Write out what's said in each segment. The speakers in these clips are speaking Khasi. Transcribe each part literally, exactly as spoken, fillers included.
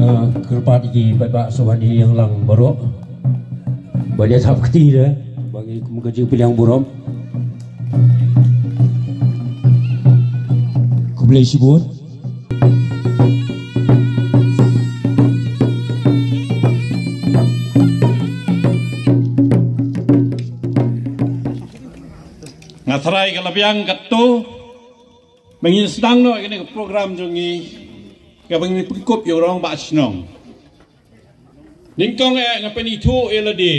Ah, kyrpad ïa ki paidbah sngewbha ïa ngi ïa lang baroh. Ba ïa thap kti de ba ngi kum ka jingpynïaid burom. Khublei shibun. Nga tharai ka la biang katto ba ngin sdang noh ïa kane ka program jong ngi kaba ngin pynkup ïa u rangbah shnong. Nyngkong eh nga pynithuh ïa lade.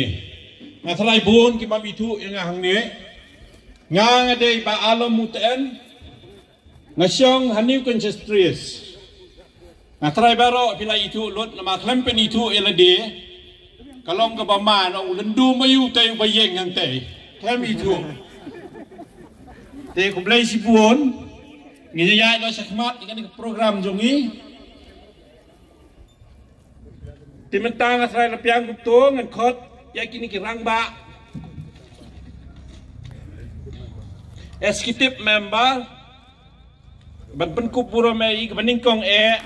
Nga tharai bun ki bym ithuh ïa nga hangne. Nga nga dei Bah Alom Muthen. Nga shong ha New Kensington Street. Nga tharai baroh phi la ithuh lut namar khlem pynithuh ïa lade. Ka long kaba man u lyndu maïu te uba ïeng hangtei. Khlem ithuh. Te khublei shibun. Ngin ïaid noh shakhmat ïa kane ka program jong ngi. Te mynta nga tharai la biang kumto ngan khot ïa kine ki rangbah executive member ban pynkup burom ïa i kaba nyngkong eh.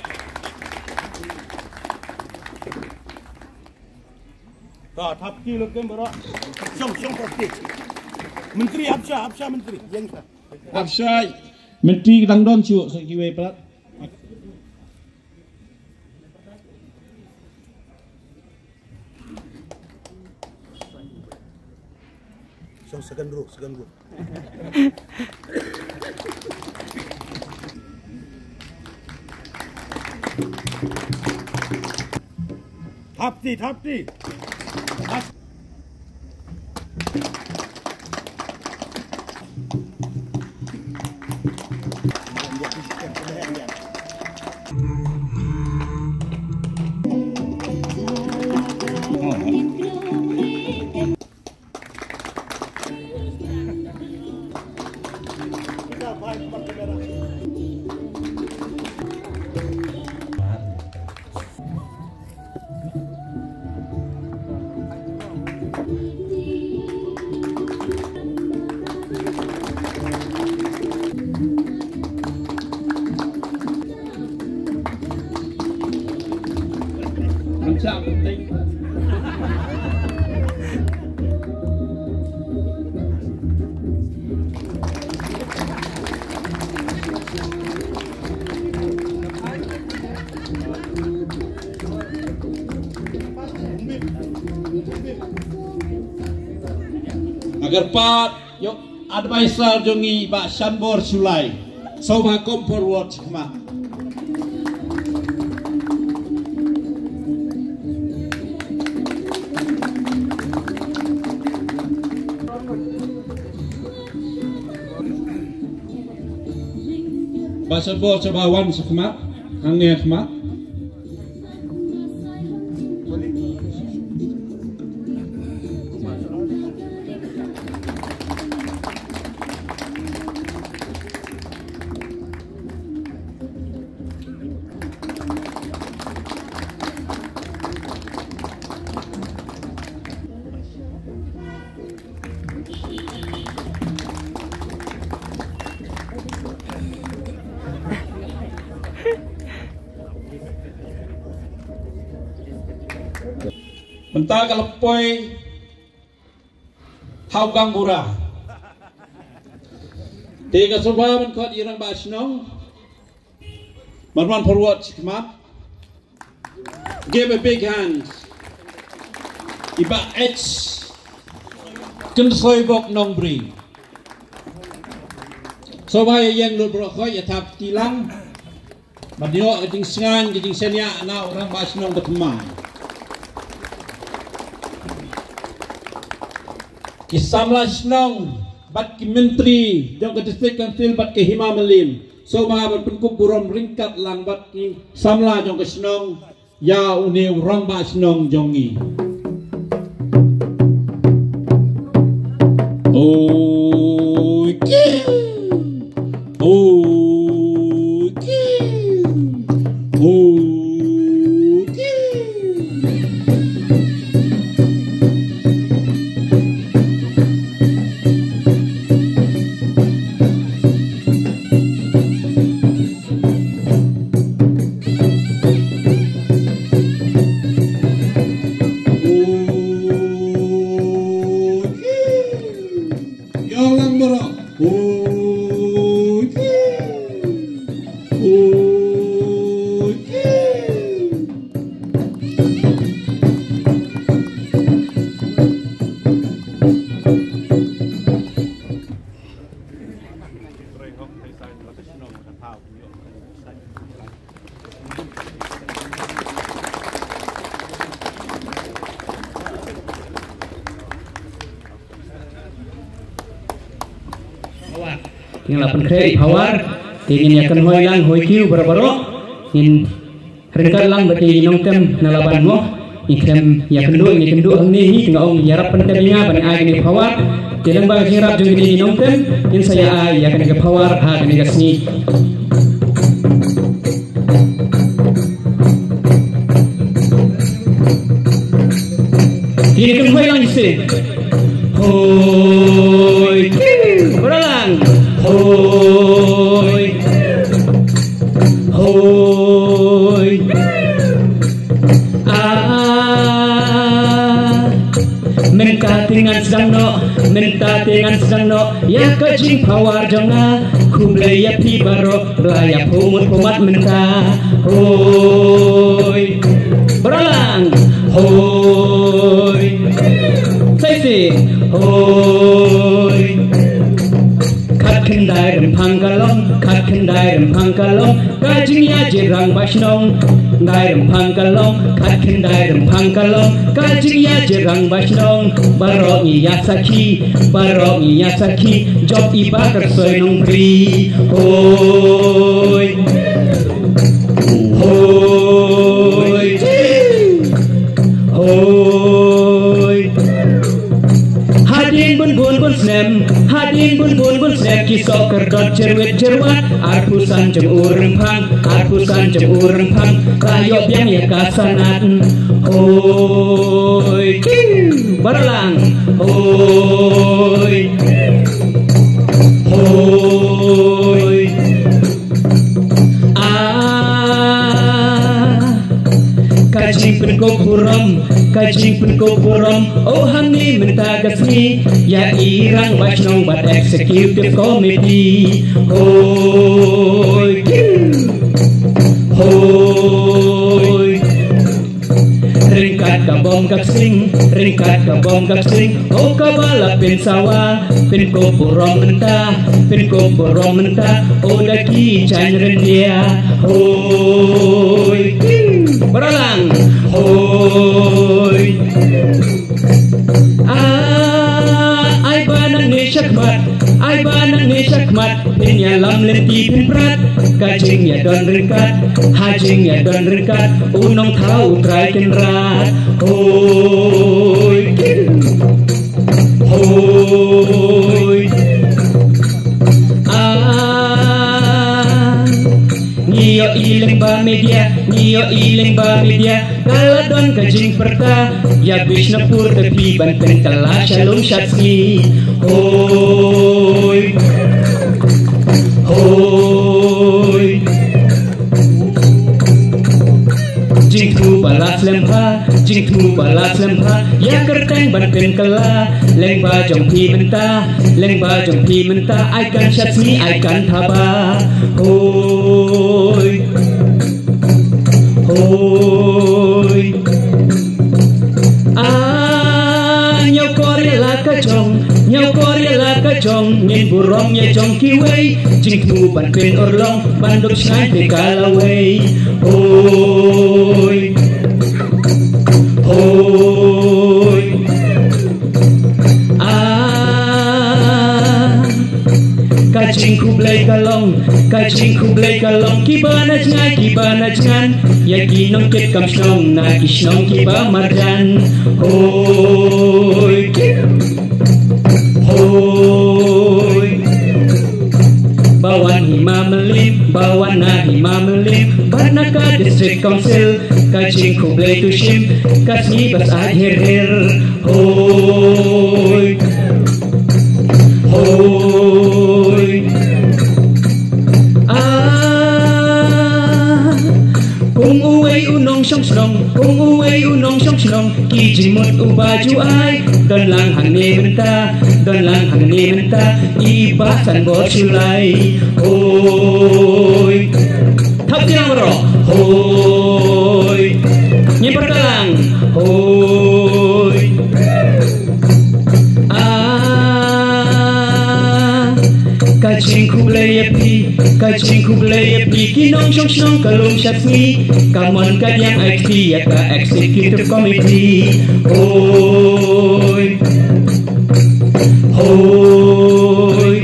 Ta thap kti lut kem baroh. Shong shong thap kti. Menteri Absha, Absha Menteri. Yang sa. Absha Menteri dang don shuh sa kiwei pat. Shong second row, second row. Thap kti, thap kti. Agar pat ïa u advisor jong ngi Bah Shanbor Shullai. Sngewbha come forward khmat. Ba sa bor sa ba wan sa khmat, hangne khmat. Mynta ka la poi ha u gang bura. Te nga sngewbha ban khot ïa i rangbah shnong ban wan forward shi khmat. Give a big hand. I Bah H Kynsoibok Nongbri. Sngewbha ïa ïeng lut baroh khoit, ïa thap kti lang. Ban ïoh ka jingsngain ka jingshaniah na u rangbah shnong ba thymmai. Ki samla shnong bad ki myntri jong ka District Council bad ka Hima Mylliem, sngewbha ban pynkup burom ryngkat lang bad ki samla jong ka shnong ïa une u rangbah shnong jong ngi. Oi, kiu. Oi, kiu. Oi, kiu. Ïong lang baroh. Oi. Oi. Ngin la pynkhreh i power, te ngin ïa kynhoi lang hoi kiew baroh baroh, ngin ryngkat lang bad i nongtem na la ban mo. Ngi khlem ïa kynduh, ngi kynduh hangne hi, nga ong ïarap pyntem ïa nga ban ai kane ka power. Te lyngba ka jingïarap jong kine ki nongtem, ngin sa ïa ai ïa kane ka power ha kane ka sngi. Kine kynhoi lang shisien. Hoi. Baroh lang. Hoi. Hoi. Ah, mynta te ngan sdang noh, mynta te ngan sdang noh ïa ka jingpower jong nga. Khublei ïa phi baroh, ba la ïa pyrkhat mynta. Hoi. Baroh lang. Hoi. Sa shisien. Hoi. Khatkhyndai rymphang ka long, khatkhyndai rymphang ka long, ka jingïajied rangbah shnong. Khyndai rymphang ka long, khatkhyndai rymphang ka long, ka jingïajied rangbah shnong. Baroh ngi ïa sakhi, baroh ngi ïa sakhi, jop i Bah Kynsoibok Nongbri. Hoi. Hoi. Hoi. Hadien bun bun bun snem, hadien bun bun bun snem, ki soh kyrdot jyrwit jyrwat, arphew san jong u rymphang, arphew san jong u rymphang, la ïoh biang ïa ka sanad. Hoi. Baroh lang. Hoi. Hoi. Ah, ka jingpynkup burom, ka jingpynkup burom, oh, hangne mynta ka sngi, ïa i rangbah shnong bad executive committee. Hoi. Hoi. Ryngkat ka bom ka ksing, ryngkat ka bom ka ksing, oh, kaba la pynsawa, pynkup burom mynta, pynkup burom mynta, oh, da ki jaiñ ryndia. Hoi. Baroh lang. Hoi. Ah, ai ba nangne shakhmat, ai ba nangne shakhmat, phi Ïalam lynti pynprat, ka jingïadon ryngkat, ha jingïadon ryngkat, u Nongthaw U Trai Kynrad. Hoi, hoi. Ah, ngi ïohi lyngba media, ngi ïohi lyngba media, ka la don ka jingpyrta ïa Bishnupur da phi ban pynkylla sha lum sha sngi. Hoi, hoi. Jingthmu ba la slem bha, jingthmu ba la slem bha, ïa kyrteng ban pynkylla. Lyngba jong phi mynta, lyngba jong phi mynta, ai kan sha sngi, ai kan thaba. Hoi, hoi. Ah, ñiewkor ïa la ka jong, ñiewkor ïa la ka jong, ngin burom ïa jong kiwei. Jingthmu ban pynurlong, ban dup shngaiñ te ka lawei. Hoi, hoi. Ah, ka jingkhublei ka long, ka jingkhublei ka long, kiba na jngai, kiba na jngan, ïa ki nongkit kam shnong na ki shnong kiba marjan. Hoi, hoi. Ba wan Hima Mylliem, ba wan na Hima Mylliem, bad na ka District Council, ka jingkhublei to shim, ka sngi ba sah her her. Hoi, hoi. Ah, kum uwei u nongshong shnong, kum uwei u nongshong shnong, ki jingmut uba ju ai. Don lang hangne mynta, don lang hangne mynta, i Bah Sanbor Shullai. Hoi. Thap kyrpang baroh. Hoi. Ngin pyrkhat lang. Hoi. Ah, ka jingkhublei ïa phi, ka jingkhublei ïa phi, ki nongshong shnong ka lum sha sngi, ka mon ka diang ai kti ïa ka executive committee. Hoi, hoi.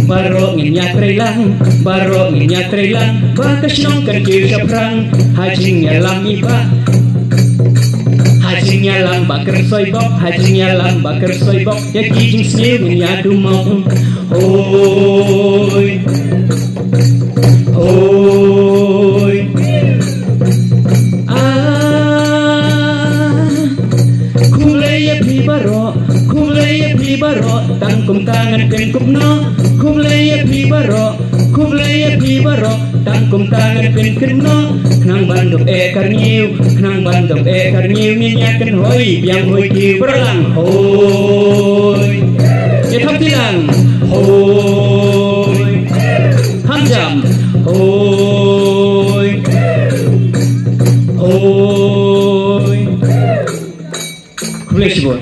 Baroh ngin ïatreilang, baroh ngin ïatreilang, ba ka shnong kan kiew shaphrang, ha jingïalam i Bah, ha jingïalam Bah Kyrsoi Bok, ha jingïalam Bah Kyrsoi Bok, ïa ki jingsniew ngin ïa dum mong. Hoi, hoi. Ah, khublei ïa phi baroh, khublei ïa phi baroh, tang kumta ngan pynkup noh. Khublei ïa phi baroh, khublei ïa phi baroh, tang kumta ngan pynkup noh. Khnang ban dup eh kar ñiew, khnang ban dup eh kar ñiew, ngin ïa kynhoi biang hoi kiew. Baroh lang. Hoi. Ïa thap kti lang. Hoi. Kham jam. Hoi. Hoi. Khublei shibun.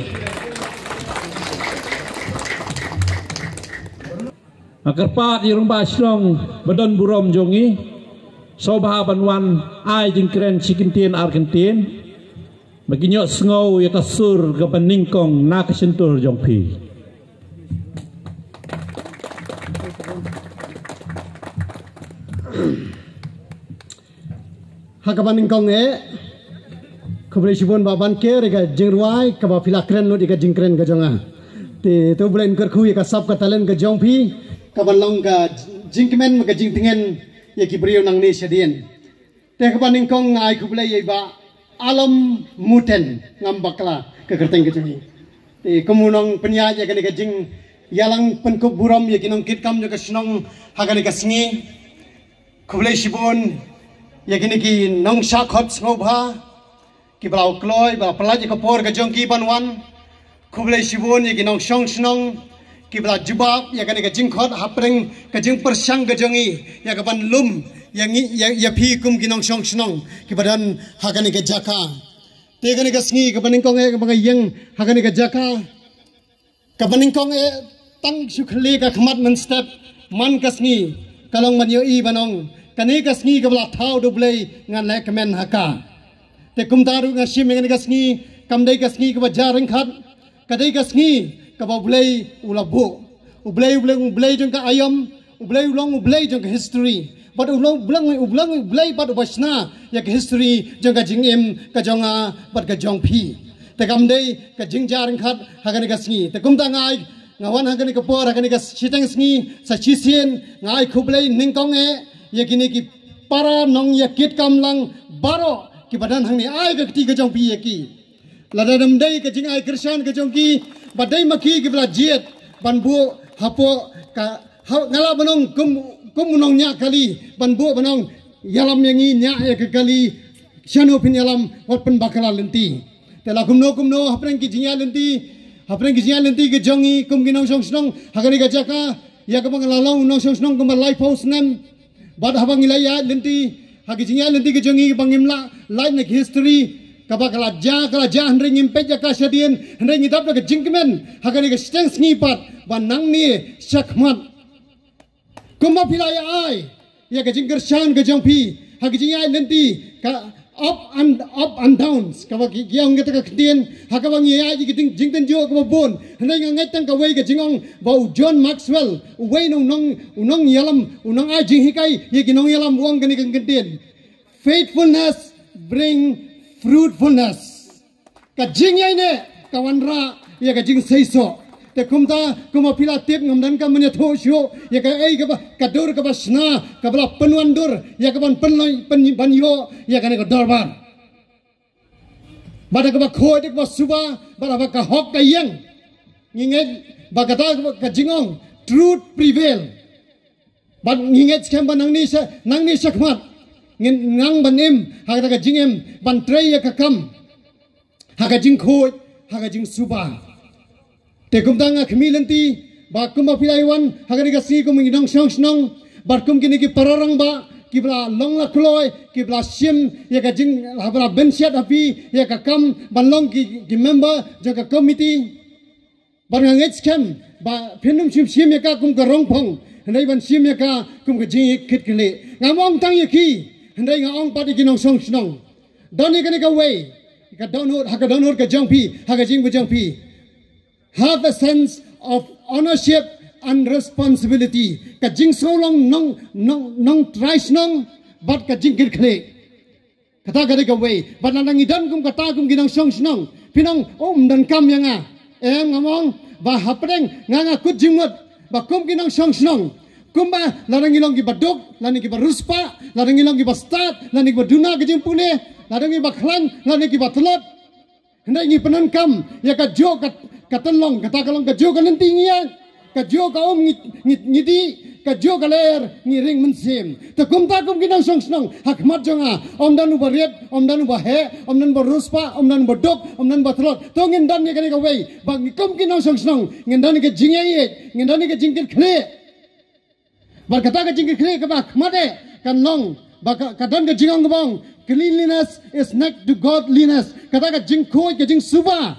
Nga kyrpad ïa u rangbah shnong ba don burom jong ngi, sngewbha ban wan ai jingkren shi kyntien ar kyntien, ba kin ïohsngew ïa ka sur kaba nyngkong na ka shyntur jong phi. Ha kaba nyngkong eh, khublei shibun Bah Banker ïa ka jingrwai kaba phi la kren lut ïa ka jingkren ka jong nga. Te to Blei un kyrkhu ïa ka sap ka talent ka jong phi, kaban long ka jingkmen bad ka jingtngen ïa ki briew nangne shadien. Te kaba nyngkong nga ai khublei ïa i Bah Alom Muten, ngam bakla ka kyrteng ka jong i. Te kum u nongpynïaid ïa kane ka jingïalang pynkup burom ïa ki nongkitkam jong ka shnong ha kane ka sngi. Khublei shibun ïa kine ki nongshah khot sngewbha kiba la kloi, ba la pynlait ïa ka por ka jong ki ban wan. Khublei shibun ïa ki nongshong shnong kiba la jubab ïa kane ka jingkhot hapdeng ka jingpyrshang ka jong i ïa kaban lum ïa ngi, ïa, ïa phi kum ki nongshong shnong kiba don ha kane ka jaka. Te kane ka sngi kaba nyngkong eh kaba nga ïeng ha kane ka jaka. Kaba nyngkong eh, tang shu khlieh ka khmat mynstep man ka sngi, ka long ban ïohi ban ong, kane ka sngi kaba la thaw da u Blei ngan leh kmen ha ka. Te kumta ruh nga shim ïa kane ka sngi kam dei ka sngi kaba ja ryngkhat, ka dei ka sngi kaba u Blei u la buh. U Blei, U Blei, U Blei jong ka aïom, U Blei u long U Blei jong ka history. Bad u long U Blei, U Blei, U Blei bad uba shna ïa ka history jong ka jingim ka jong nga bad ka jong phi. Te kam dei ka jingjia ryngkat ha kane ka sngi. Te kumta nga ai, nga wan ha kane ka por, ha kane ka shiteng sngi sa shisien, nga ai khublei nyngkong eh ïa kine ki para nongïakit kam lang baroh kiba don hangne, ai ka kti ka jong phi ïa ki. Lada ym dei ka jingai kyrshan ka jong ki, ba dei ma ki kiba la jied ban buh hapoh ka, ha, nga lah ban ong kum, kum u nongñiah kali ban buh ban ong, ïalam ïa ngi, ñiah ïa ka kali, shano phin ïalam, wat pynbakla lynti. Te la kumno kumno hapdeng ki jingïaid lynti, hapdeng ki jingïaid lynti ka jong ngi kum ki nongshong shnong ha kane ka jaka, ïa kaba nga la long u nongshong shnong kumba laiphew snem. Bad haba ngi la ïaid lynti ha ki jingïaid lynti ki jong ngi ba ngim lah lait na ki history, kaba ka la jia, ka la jia, hynrei ngim peit ïa ka shadien, hynrei ngi dap da ka jingkmen ha kane ka shiteng sngi pat ba nangne shakhmat, kumba phi la ïa ai ïa ka jingkyrshan ka jong phi ha ki jingïaid lynti, ka up and, up and downs, kaba ki, ki ong kata ka ktien, ha kaba ngi ïaid ïa ki jing, jingtynjuh kaba bun. Hynrei nga ngeit tang kawei ka jingong ba u John Maxwell, uwei u nong, u nongïalam, u nongai jinghikai ïa ki nongïalam, u ong kane ka ktien: "Faithfulness bring fruitfulness." Ka jingïaineh ka wanrah ïa ka jingseisoh. Te kumta, kumba phi la tip, ngam donkam ban ïathuh shuh ïa kaei kaba, ka dur kaba shna kaba la pynwandur ïa ka ban pynlong, pyn, ban ïoh ïa kane ka dorbar. Bad kaba khuid, kaba suba, bad kaba ka hok ka ïeng. Ngi ngeit ba kata ka jingong, truth prevail. Bad ngi ngeit skhem ba nangne sha, nangne shakhmat ngin nang ban im ha kata ka jingim ban trei ïa ka kam ha ka jingkhuid, ha ka jingsuba. Te kumta nga khmih lynti ba kumba phi la ïa wan ha kane ka sngi kum ki nongshong shnong, bad kum kine ki para rangbah kiba la long la kloi, kiba la shim ïa ka jing, haba la bynshet ha phi ïa ka kam ban long ki, ki member jong ka komiti. Bad nga ngeit skhem ba phin ym shim, shim ïa ka kum ka rongphong, hynrei ban shim ïa ka kum ka jingkitkhlieh. Ngam ong tang ïa ki, hynrei nga ong pat ïa ki nongshong shnong. Don ïa kane kawei ka dohnud, ha ka dohnud ka jong phi, ha ka jingim ka jong phi. Have a sense of ownership and responsibility. Ka jingsngewlong nong, nong, nongtrai shnong bad ka jingkitkhlieh. Kata ka dei kawei. Bad lada ngi don kum kata kum ki nongshong shnong, phin ong, "Oh, ym donkam ïa nga." Em, ngam ong ba hapdeng, nga, nga kut jingmut ba kum ki nongshong shnong, kumba lada ngi long kiba duk, lada ngi kiba riewspah, lada ngi long kiba stad, lada ngi kiba duna ka jingpule, lada ngi ba khlaiñ, lada ngi kiba tlot, hynrei ngi pyndonkam ïa kajuh ka, ka tynlong, kata ka long kajuh ka lynti ngi ïaid, kajuh ka um ngi, ngi, ngi dih, kajuh ka lyer ngi ring mynsiem. Te kumta kum ki nongshong shnong, ha khmat jong nga, ym don uba rit, ym don uba heh, ym don uba riewspah, ym don uba duk, ym don uba tlot. To ngin don ïa kane kawei, ba ngi kum ki nongshong shnong ngin don ïa ka jingïaieit, ngin don ïa ka jingkitkhlieh. Bad kata ka jingkitkhlieh kaba khmat eh kan long ba ka, ka don ka jingong kaba ong, "Cleanliness is next to godliness." Kata ka jingkhuid, ka jingsuba,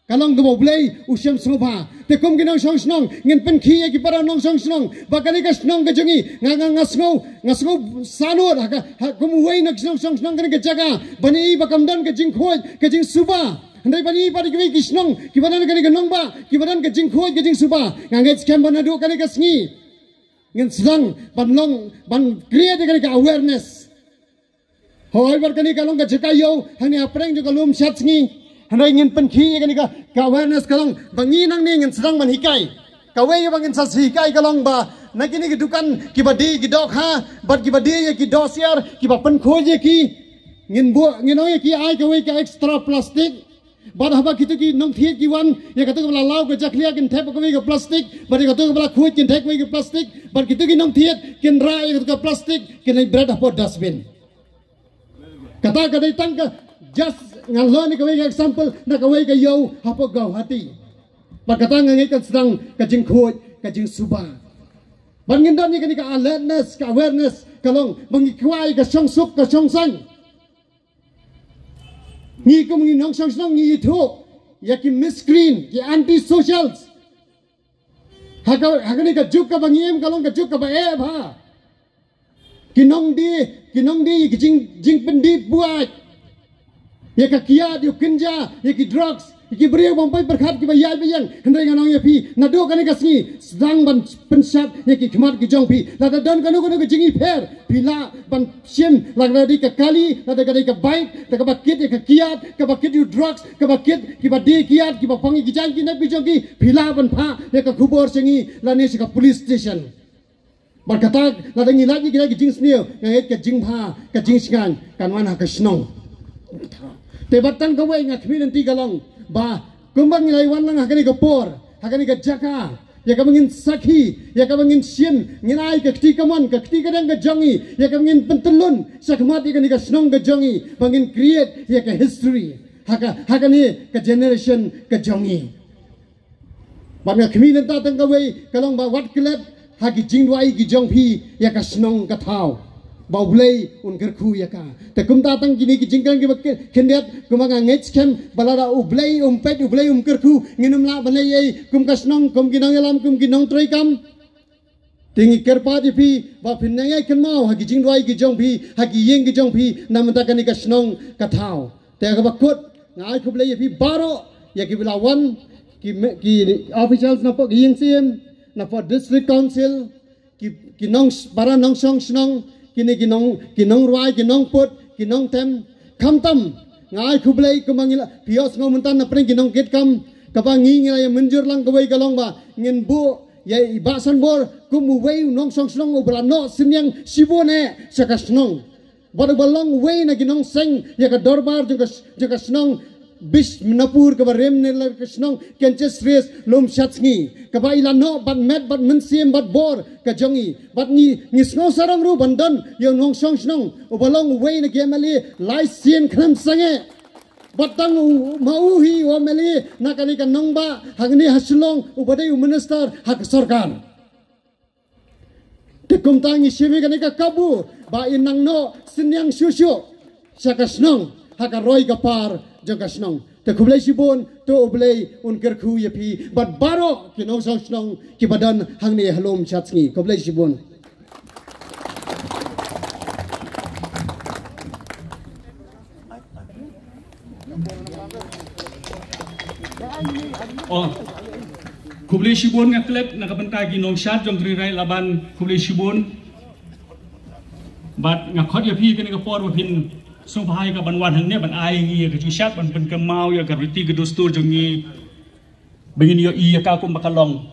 ka long kaba U Blei u shem sngewbha. Te kum ki nongshong shnong ngin pynkhih ïa ki para nongshong shnong ba kane ka shnong ka jong ngi, nga, nga, nga sngew, nga sngew sahnud ha ka, ha, kum uwei na ki nongshong shnong kane ka jaka, ban ïohi ba kam don ka jingkhuid, ka jingsuba. Hynrei ban ïohi pat ïa kiwei ki shnong kiba don kane ka nongbah, kiba don ka jingkhuid, ka jingsuba. Nga ngeit skhem ba naduh kane ka sngi ngin sdang ban long, ban create ïa kane ka awareness. Hooid, bad kane ka long ka jaka ïew hangne hapdeng jong ka lum Shad Sngi. Hynrei ngin pynkhih ïa kane ka, ka awareness, ka long ba ngi nangne ngin sdang ban hikai. Kawei kaba ngin sa hikai ka long ba na kine ki dukan kiba die ki dohkha bad kiba die ïa ki dohsyiar, kiba pynkhuid ïa ki, ngin buh, ngin ong ïa ki ai kawei ka extra plastic. Bad haba kito ki nongthied ki wan, ïa kato kaba la law ka jakhlia kin thep kawei ka plastic, bad ïa kato kaba la khuid kin thep kawei ka plastic, bad kito ki nongthied kin rah ïa kato ka plastic, kin leit bret hapoh dustbin. Kata ka dei tang ka, just nga leh ïa kawei ka example na kawei ka ïew hapoh Guwahati. Bad kata nga ngeit kan sdang ka jingkhuid, ka jingsuba. Bad ngin don ïa kane ka alertness, ka awareness, ka long ba ngi kwah ïa ka shongsuk, ka shongsaiñ. Ngi kum ngi nongshong shnong ngi ithuh ïa ki miscreant, ki anti-socials. Ha ka, ha kane ka juk kaba ngi im ka long ka juk kaba eh bha. Ki nongdie, ki nongdie ki jing, jingpyndie buaid. Ïa ka kiad, ïa u kynja, ïa ki drugs, ïa ki briew bym poi pyrkhat kiba ïaid ba ïeng. Hynrei nga ong ïa phi, naduh kane ka sngi, sdang ban pynshad ïa ki khmat ki jong phi. Lada don kano kano ka jingïapher, phi lah ban shim, lada ka dei ka kali, lada ka dei ka bike, da kaba kit ïa ka kiad, kaba kit ïa u drugs, kaba kit kiba die kiad, kiba pang ïa ki jaiñ ki nep ki jong ki, phi lah ban phah ïa ka khubor sha ngi, lane sha ka police station. Bad kata, lada ngi lait ïa kita ki jingsniew, nga ngeit ka jingbha, ka jingshngaiñ kan wan ha ka shnong. Te bad tang kawei nga khmih lynti ka long ba kumba ngi la wan lang ha kane ka por, ha kane ka jaka, ïa kaba ngin sakhi, ïa kaba ngin shim, ngin ai ka kti kamon, ka kti kadang ka jong ngi, ïa kaba ngin pyntyllun shakhmat ïa kane ka shnong ka jong ngi, ba ngin create ïa ka history ha ka, ha kane ka generation ka jong ngi. Bad nga khmih lynti tang kawei, ka long ba wat klet ha ki jingduwai ki jong phi ïa ka shnong ka thaw, ba U Blei un kyrkhu ïa ka. Te kumta tang kine ki jingkren kiba khyndiat, kumba nga ngeit skhem ba lada U Blei um peit, U Blei um kyrkhu, ngin ym lah ban leh ei ei kum ka shnong, kum ki nongïalam, kum ki nongtrei kam. Te ngi kyrpad ïa phi ba phin nang ïai kynmaw ha ki jingduwai ki jong phi, ha ki ïing ki jong phi, na bynta kane ka shnong ka thaw. Te kaba kut, nga ai khublei ïa phi baroh, ïa kiba la wan, ki, ki officials napoh ki ïing siem, napoh District Council, ki, ki nong, para nongshong shnong, kine ki nong, ki nongrwai, ki nongput, ki nongtem. Khamtam, nga ai khublei kumba ngi la, phi ïohsngew mynta na pdeng ki nongkitkam, kaba ngi, ngi la ïa mynjur lang kawei ka long ba ngin buh ïa i Bah Sanbor kum uwei u nongshong shnong uba la noh synñiang shibun eh sha ka shnong. Bad uba long uwei na ki nongseng ïa ka dorbar jong ka, jong ka shnong Bishnapur kaba rim ne la ka shnong Kenches Res Lumshatsngi, kaba i la noh bad met bad mynsiem bad bor ka jong i. Bad ngi, ngi sngew sarong ruh ban don ïa u nongshong shnong uba long uwei na ki M L A lai sien khlem sangeh. Bad tang u, ma u hi u M L A na kane ka nongbah hangne ha Shillong uba dei u minister ha ka sorkar. Te kumta ngi shim ïa kane ka kabu ba in nang noh synñiang shuh shuh sha ka shnong ha ka roi ka par jong ka shnong. Te khublei shibun, to U Blei un kyrkhu ïa phi bad baroh ki nongshong shnong kiba don hangne ha Lumshatsngi. Khublei shibun. Oh, khublei shibun nga klet na ka bynta ki nongshad jong Trai Raid Laban, khublei shibun. Bad nga khot ïa phi kane ka por ba phin sngewbha ïa ka ban wan hangne ban ai ngi ïa ka jingshad ban pynkynmaw ïa ka riti ka dustur jong ngi. Ba ngin ïohi ïa ka kumba ka long.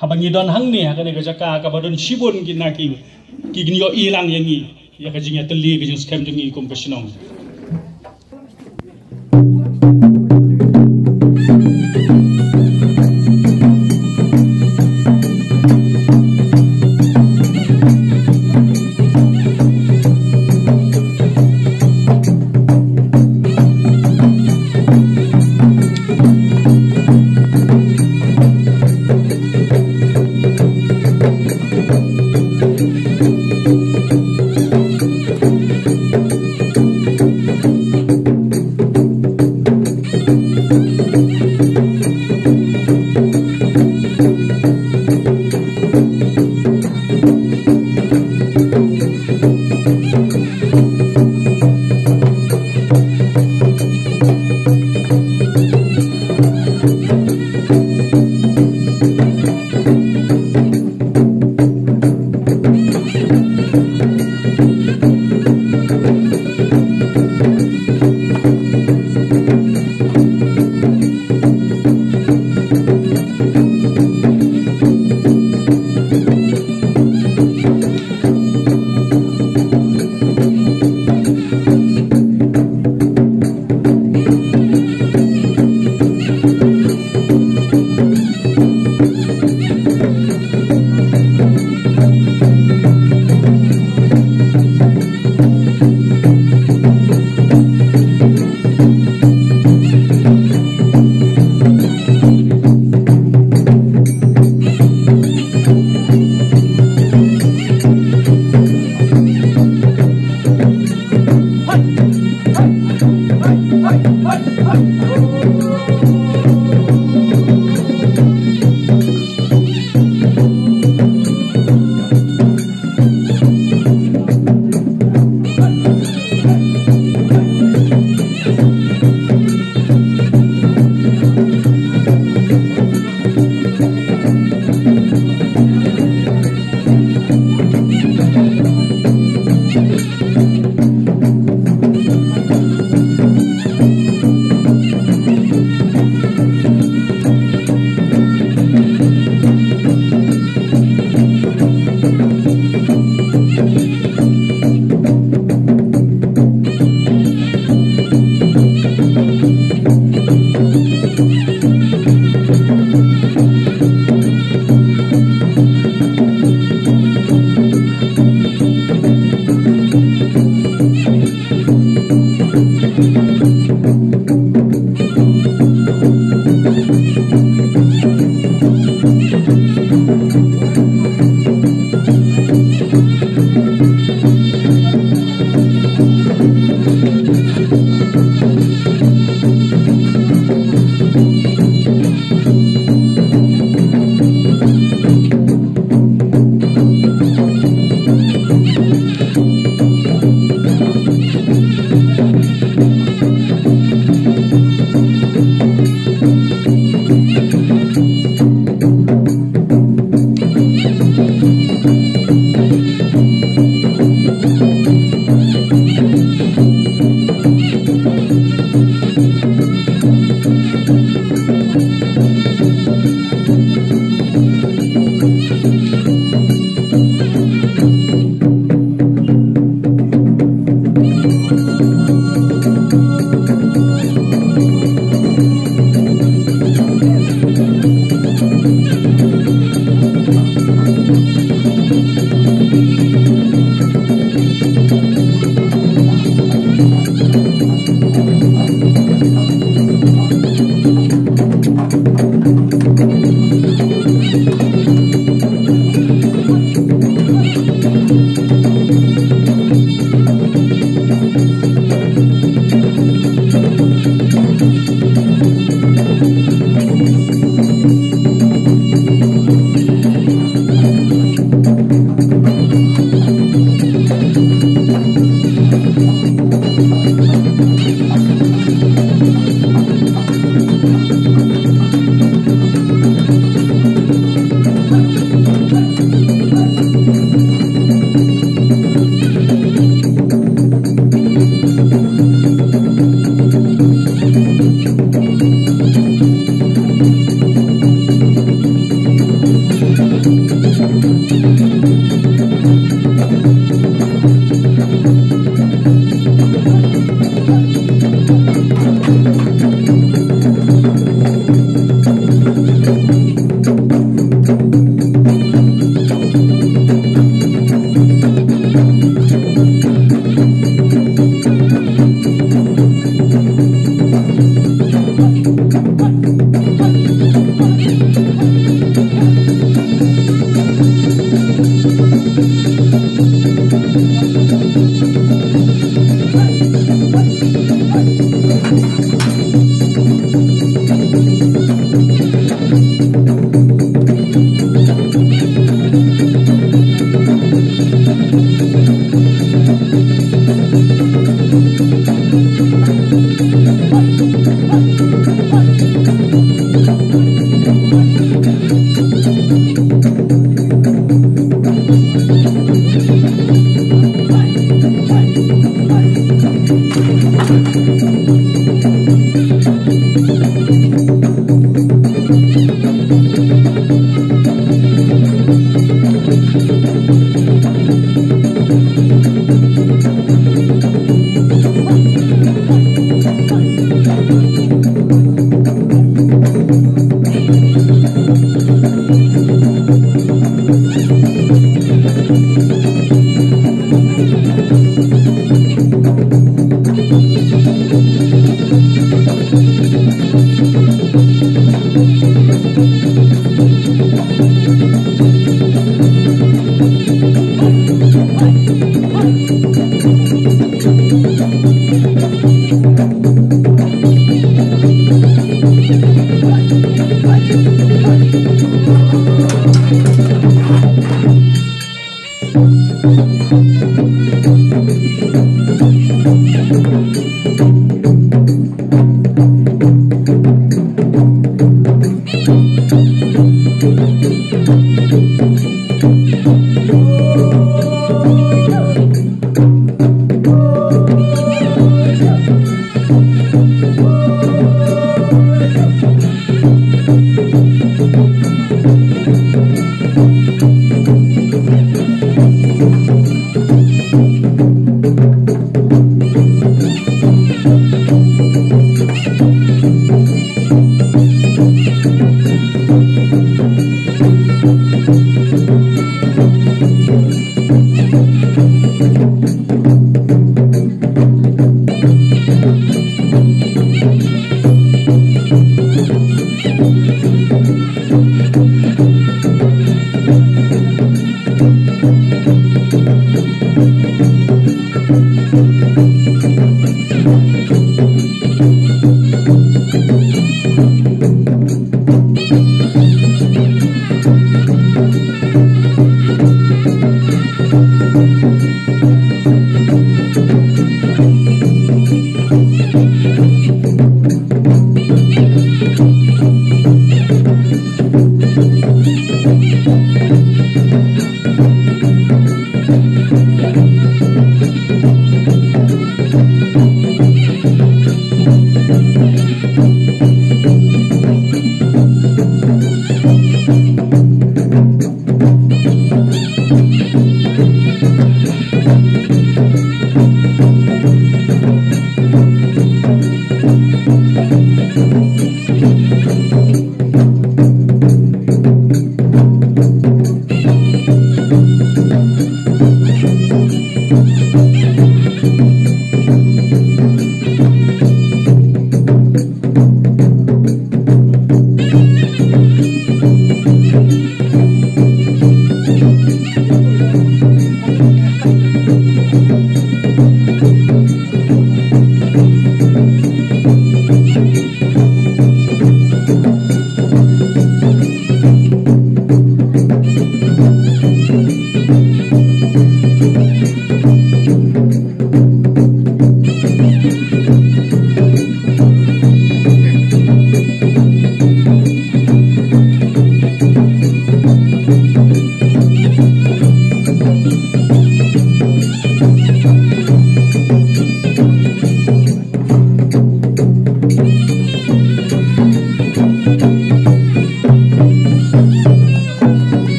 Haba ngi don hangne ha kane ka jaka kaba don shibun ki na ki, ki kin ïohi lang ïa ngi ïa ka jingïatylli ka jingskhem jong ngi kum ka shnong.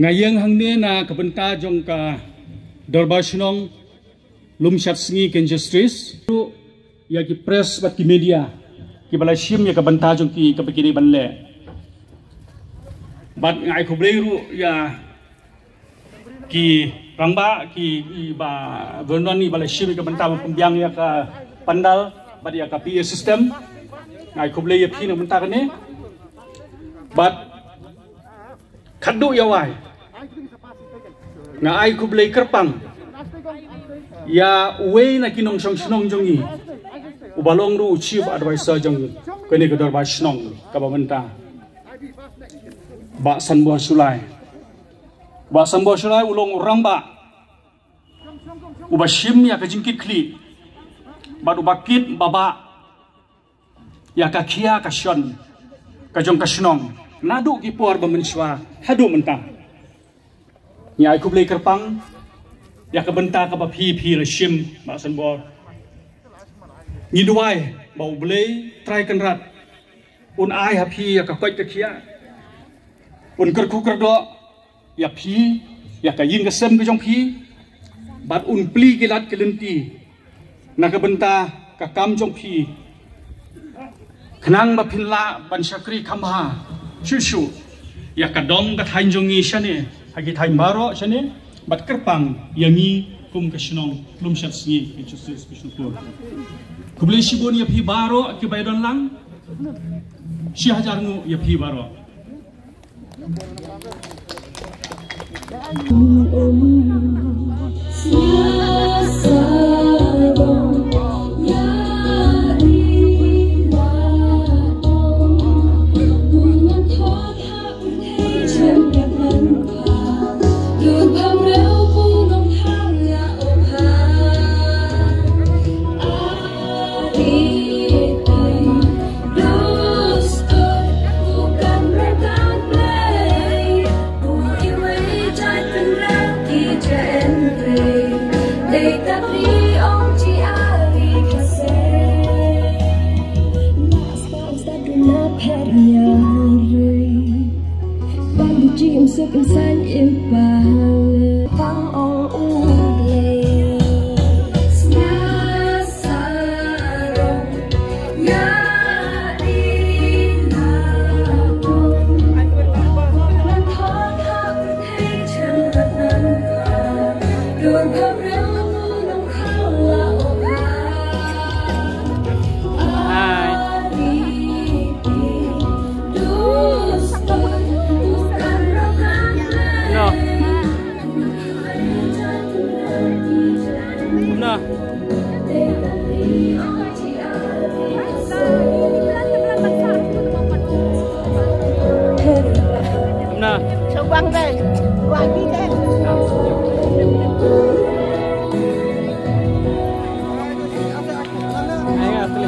Nga ïeng hangne na ka bynta jong ka Dorbar Shnong Lumshad Sngi Kynja Justice. Ïa ki press bad ki media kiba la shim ïa ka bynta jong ki kaba ki dei ban leh. Bad nga ai khublei ruh ïa ki rangbah, ki, ki ba Vernon, kiba la shim ïa ka bynta ban pynbiang ïa ka pandal bad ïa ka P A system. Nga ai khublei ïa phi na ka bynta kane. Bad khadduh ïa wai, nga ai khublei kyrpang ïa uwei na ki nongshong shnong jong ngi uba long ruh u chief advisor jong kane ka Dorbar Shnong kaba mynta, Bah Sanbor Shullai. Bah Sanbor Shullai u long u rangbah uba shim ïa ka jingkitkhlieh bad uba kit babah ïa ka khia ka shon ka jong ka shnong naduh ki por ba mynshuwa haduh mynta. Ngi ai khublei kyrpang ïa ka bynta kaba phi, phi la shim, Bah Sanbor. Ngi duwai ba U Blei Trai Kynrad un ai ha phi ïa ka koit ka khiah, un kyrkhu kyrdoh ïa phi, ïa ka ïing ka sem ka jong phi, bad un plie ki lad ki lynti na ka bynta ka kam jong phi, khnang ba phin lah ban shakri kham bha shuh shuh ïa ka dong ka thaiñ jong ngi shane, ha ki thaiñ baroh shane, bad kyrpang ïa ngi kum ka shnong Lumshad Sngi Kynja Justice Bishnupur. Khublei shibun ïa phi baroh kiba ïadon lang. Shi hajar nguh ïa phi baroh. Hi. No. No. Kumno? Shong bang dei. Wah ni dei. Ai, asli.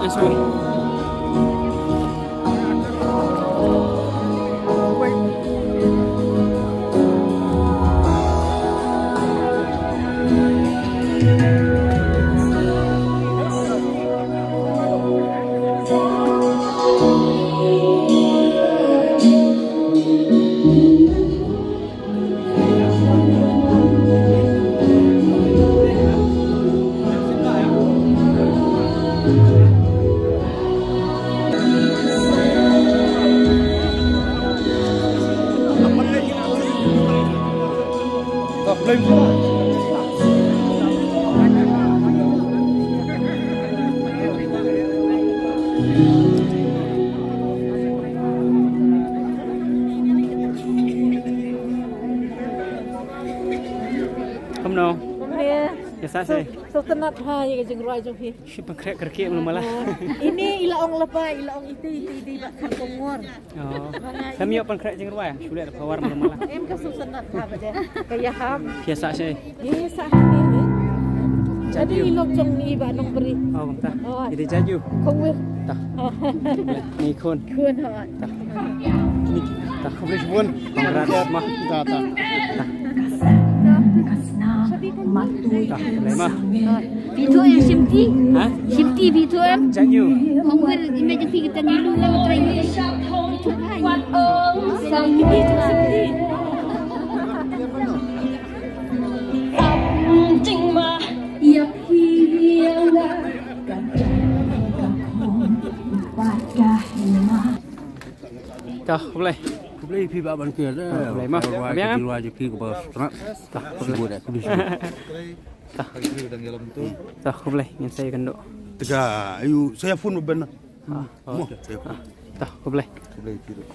Eh, sorry. Kumno? Kumne. Ïa sa se. Sngewtynnat ha ïa ka jingrwai jong phi. Shi pynkhreh kyrkieh mala mala. Ini i la ong lypa, i la ong iti iti iti ba kham kongor. Oh. Kam ïoh pynkhreh jingrwai, shu leh da power mala mala. Em ka sngewtynnat ha ba de. Ka ïahap. Ïa sa se. Ïa sa. Jadi i lok jong i ba nong bri. Oh, kumta. Oh. Ida jaju. Kongwir. Ta. Ni khun. Khun ha. Ta. Ni ta. Khublei shibun. Congrats ma. Ta ta. Ta. Ta, khublei ma. Phi ïathuh em shim ti? Ha? Shim ti phi ïathuh em? Jaju. Kongwir, i mei jong phi kita ngi lu ngan trai. Ta, khublei. Khublei phi bah ban kir. Ta, khublei ma. Khublei. Khublei phi ka ba. Ta, khublei. Khublei. Ta. Ta, khublei, ngin sa ïakynduh. Tega, ayu, sa ïa phone ba ben. Ah, oh. Mo, sa ïa phone. Ta, khublei. Khublei, khublei.